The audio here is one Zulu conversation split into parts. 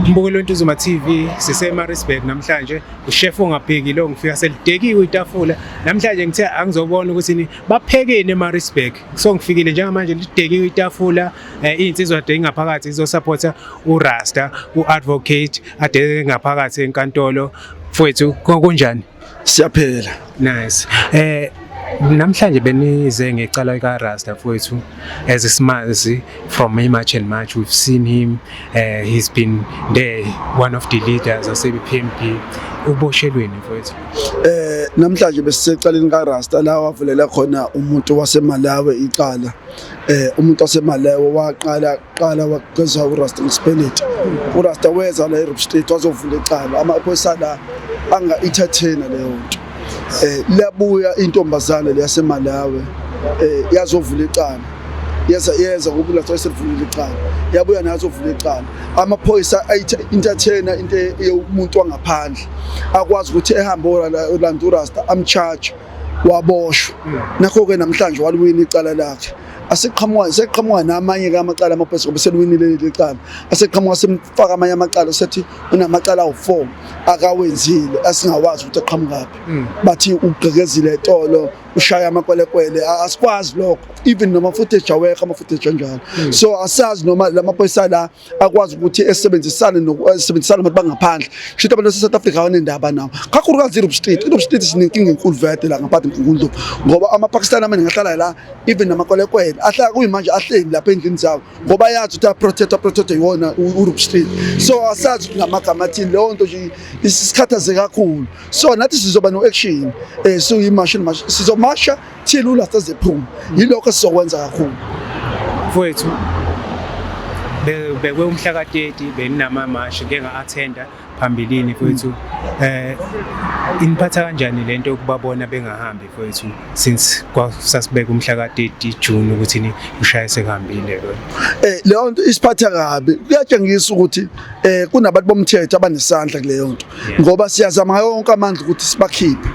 Mbukelo Ntuzuma TV, siseMaritzburg namhlanje. Ushef ongapheki lo, ngifika selidekiwe itafula namhlanje. Ngithe angizobona ukuthi ni baphekeni eMaritzburg, so ngifikile njengamanje, lidekiwe itafula. Iy'nsizwa ade ingaphakathi izosupporta uRasta, u-advocate ade ngaphakathi enkantolo. Mfowethu, kunjani? Siyaphela. Nice. Namhlanje benize ngecala ka Rasta, mfowethu. As simazi from March and March, we've seen him, he's been there, one of the leaders ase PMP. Uboshelweni, mfowethu? Namhlanje besisecaleni ka Rasta, la wavulela khona umuntu waseMalawi icala. Umuntu waseMalawi waqala qala wageza uRasta ngesipeleti. URasta weza la eRob Street wazovula icala. Amaphoyisa la anga entertainer leyo nto. Liyabuya intombazane leyaseMalawi yazovula icala. Yeza yeza ngoba uRasta wayesevulile icala. Yabuya nayo yazovula icala. Amaphoyisa ayi-entertainer into yomuntu wangaphandle. Akwazi ukuthi ehambe olanda uRasta, amcharge, waboshwa. Nakho-ke namhlanje waliwina icala lakhe. Aseqhamuka, seqhamuka namanye-ke amacala amaphoyisa, ngoba seliwinile leli cala. Aseqhamuka semfaka amanye amacala, sethi unamacala awu-4 akawenzile, asingawazi ukuthi aqhamukaphi. Bathi ugqekezile etolo, ushaya amakwelekwele. Asikwazi lokho, even noma footage awekho, ama-footage anjalo. So asazi noma lamaphoyisa la akwazi ukuthi esebenzisane esebenzisane nabantu bangaphandle. Kusho ukuthi abantu base-South Africa abanendaba nawo, kakhulukazi i-Rob Street. I-Rob Street sinenkinga enkulu vele la ngaphandle eMgungundlovu, ngoba amaPakistan amaningi ahlala la, even namakwelekwele ahlala kuyimanje, ahleli lapha endlini zawo, ngoba ayazi ukuthi aprotect aprotect iwona u-Rob Street. So asazi ukuthi ngamagama athini leyo nto nje, isikhathaze kakhulu. So nathi sizoba no-action, siyimashi mashi, sizomasha till uRasta zephuma. Yilokho esizokwenza kakhulu. Mfowethu, bekwe umhla ka-30, beninamamashi, ngeke nga-attenda phambilini, mfowethu. Iniphatha kanjani lento yokubabona bengahambi, mfowethu, since kwasasibeka umhla ka-30 June ukuthi ni ushaye sekuhambile lo? Leyo nto isiphatha kabi. Kuyatshengisa ukuthi kunabantu bomthetho abanesandla kuleyo nto, ngoba siyazama ngayo wonke amandla ukuthi sibakhiphe.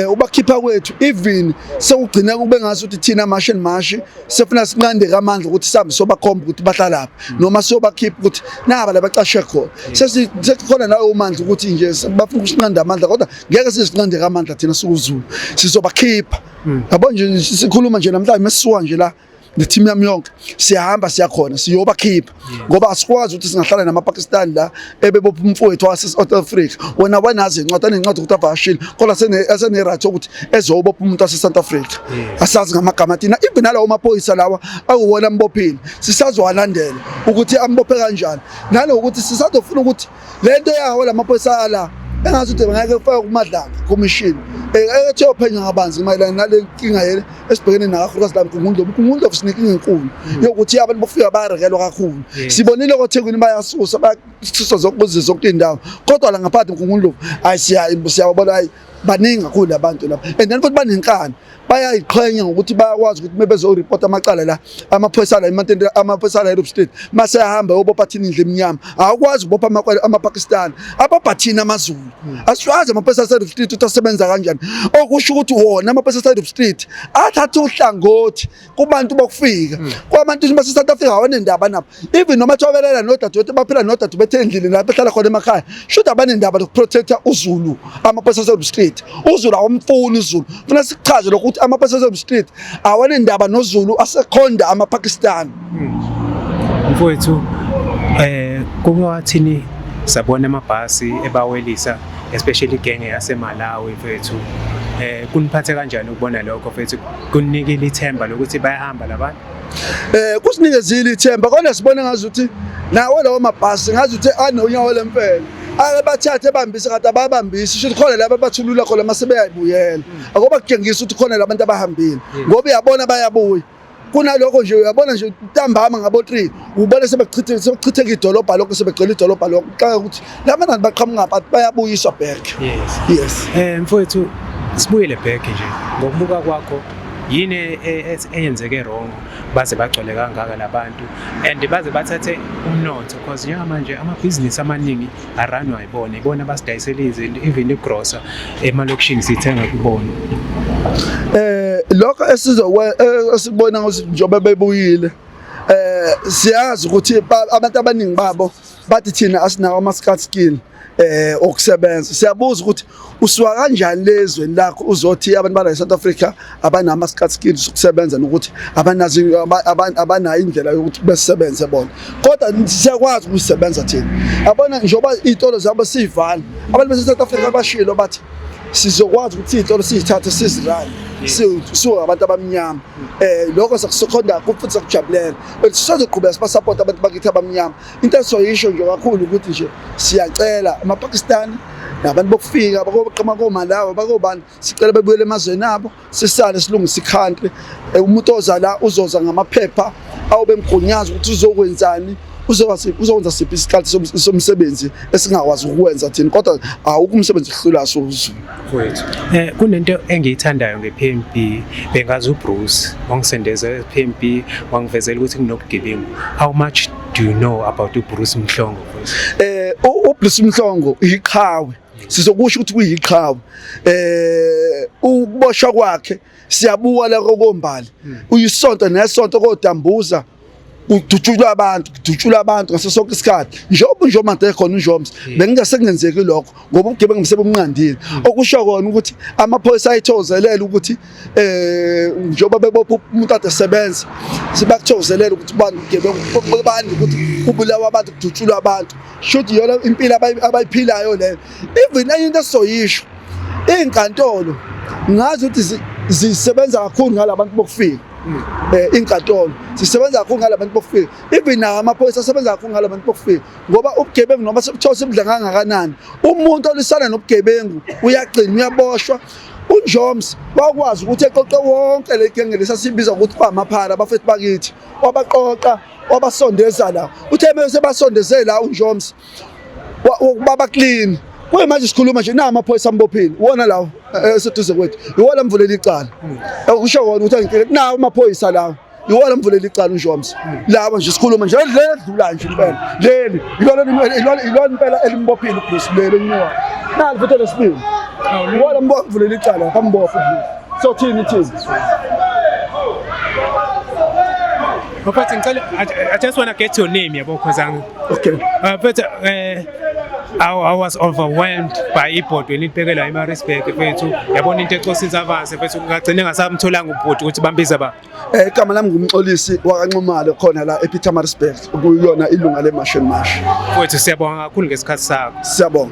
Ubakhipha kwethu, even sekugcina kube ngathi ukuthi thina March and March sefuna sinqande amandla ukuthi sihambe sobakhomba ukuthi bahlalaphi, noma siyobakhipha ukuthi naba labacashe khona. Sesikhona nawo amandla ukuthi nje bafuna ukusinqanda amandla, kodwa ngeke sizinqande amandla thina sikuZulu, sizobakhipha. Yabo nje, sikhuluma nje namhlanje, mesisuka nje la ne-team yami yonke, siyahamba siyakhona siyobakhipha, ngoba asikwazi ukuthi singahlala namaPakistan la ebebopha umfowethu wase-South Africa. Wena wanazi incwadi, anencwadi ukuthi avakashile, kodwa asene-right yokuthi ezobopha umuntu wase-South Africa. Asazi ngamagama athina. Even nalawo maphoyisa lawa akuwona ambophile, sisazowalandela ukuthi ambophe kanjani, nalokuthi sisazofuna ukuthi le nto yawo la maphoyisa ala engathi ukuthi ngeke kufake kuMadlanga Commission ethi yophenya kabanzi mayelana nale nkinga yele esibhekene nayo, kakhulukazi la Mgungundlovu. Mgungundlovu sinenkinga enkulu yokuthi abantu bofika bayarekelwa kakhulu. Sibonile koThekwini bayasusa, bayasusa zonke zonke iy'ndawo, kodwa la ngaphandle Mgungundlovu, hayi, siyabona, hayi, baningi kakhulu abantu lapha. And then futhi banenkani, bayayiqhenya ngokuthi bayakwazi ukuthi mebezoripota amacala la, amaphoyisa la emanteni, amaphoyisa la eRob Street mase ahamba yobopha thina indlu emnyama. Awukwazi ukubopha amaPakistan, abopha thina amaZulu. Asiwazi amaphoyisa aseRob Street ukuthi asebenza kanjani, okusho ukuthi wona amaphoyisa aseRob Street athatha uhlangothi kubantu bokufika, kwabantu base-South Africa awanendaba nabo. Even noma thobelela nodadewethu, baphila nodadewethu endlini lapho behlala khona emakhaya, shuthi abanendaba nokuprotecta uZulu. Amaphoyisa aseRob Street, uZulu awamfuni uZulu. Funa sikuchaze lokho ukuthi amaphoyisa aseRob Street awanendaba noZulu, asekhonda amaPakistan. Mfowethu, kuke wathini sabona amabhasi ebawelisa, especially igenge yaseMalawi, mfethu. Kuniphathe kanjani ukubona lokho, mfethu? Kunikile ithemba lokuthi bayahamba labantu? Kusinikezile ithemba, kodwa sibona ngazuthi nawo lawo mabhasi ngazuthi anonyawo lempela. Ake bathathe bambise, kade ababambisi, sho khona laba bathulula khona mase beyayibuyela. Akoba kutshengisa ukuthi khona labantu abahambile, ngoba uyabona bayabuya. Kunalokho nje, uyabona nje, ntambama ngabo 3 ubona sebechithe, sebechitheka idolobha lokho, sebegcwele idolobha lokho. Kuxaka ukuthi laba bantu baqhamuka ngapha, bayabuyiswa back. Yes. Mfowethu, sibuyele back nje, ngokubuka kwakho, yini eyenzeke wrong baze bagcwele kangaka labantu and baze bathathe umnotho? Because njengamanje amabhizinisi amaningi aranwa yibona, ibona abasidayisela izinto, even igrosa emalokishini siyithenga kubona. Lokho esizokwe esikubona ukuthi njengoba bebuyile, Siyazi ukuthi abantu abaningi babo bathi thina asinawo ama-smart skill okusebenza. Siyabuza ukuthi usuka kanjani lezweni lakho uzothi abantu bala e-South Africa abanama smart skills okusebenza, nokuthi abanazo abanayo indlela yokuthi besebenze bona, kodwa siyakwazi ukusebenza thina. Yabona, njengoba iy'tolo zabo siyivala, abantu base-South Africa bashilo bathi sizokwazi ukuthi iy'tolo siy'thathe sizirane suka abantu abamnyama. Lokho sakusokhonda futhi sakujabulela, but sizoqhubeka sibasupport abantu bakithi abamnyama. Into esoyisho nje kakhulu ukuthi nje siyacela amaPakistani nabantu bokufika bakoqhamuka koMalawi, bakobani, sicela bebuyele emazweni abo, sisale silungise i-country. Umuntu oza la uzoza ngamaphepha awube mgunyaza ukuthi uzokwenzani, uzokwenza siphi isikhathi somsebenzi esingakwazi ukwenza thina, kodwa awukho umsebenzi ohlula sozulu. Mfowethu, kunento engiyithandayo nge-PMB. Bengazi uBruce wangisendeza e-PMB, wangivezela ukuthi kunobugebengu. How much do you know about uBruce Mhlongo, mfowethu? UBruce Mhlongo iqhawe, sizokusho ukuthi kuyiqhawe. Ukuboshwa kwakhe siyabuka lokho kombali, uyisonto nesonto kodambuza kudutshulwa abantu, kudutshulwa abantu ngaso sonke isikhathi. Njengoba uNjoma khona uNjoms, bengingasengenzeki lokho ngoba ubugebengu sebumnqandile, okusho kona ukuthi amaphoyisa ayithokozelela ukuthi njengoba bebopha umuntu ade sebenza, sibakuthokozelela ukuthi bani ubugebengu bani, ukuthi kubulawa abantu, kudutshulwa abantu. Shuthi iyona impilo abayiphilayo leyo. Even enye into esizoyisho, iy'nkantolo ngazi ukuthi zisebenza kakhulu ngalabantu bokufika. Inkantolo zisebenza kakhulu ngalabantu bokufika, even nawo amaphoyisa asebenza kakhulu ngalabantu bokufika, ngoba ubugebengu noma sebuthiwa sebudla kangakanani, umuntu olisana nobugebengu uyagcina uyaboshwa. UNjoms wakwazi ukuthi eqoqe wonke le genge lesasibiza ukuthi bamaphara, abafethu bakithi, wabaqoqa wabasondeza la. Uthe mase basondeze la uNjoms baba clean. Kuyimanje sikhuluma nje na amaphoyisa ambophile wona lawo eseduze kwethu, iwona amvulela icala. Kusho kona ukuthi angicela nawo amaphoyisa lawo, iwona amvulela icala uNjoms labo nje sikhuluma nje ledlula nje impela. Leli ilona impela elimbophile uBruce, leli enyuka nali futhi lesibili, iwona amvulela icala, bambopha uBruce. So thini thini? Mfowethu, ngicela, I just want to get your name, yabo, because I'm Okay. Mfethu, I was overwhelmed by ibhodwe elibhekela eMaritzburg, mfethu. Yabona into ecosisa avansi, mfethu, ngagcina ngasamtholanga ubhuti ukuthi bambiza ba. Igama lami nguMxolisi wakaNxumalo khona la ePietermaritzburg, kuyona ilunga le March and March. Mfowethu, siyabonga kakhulu ngesikhathi sakho. Siyabonga.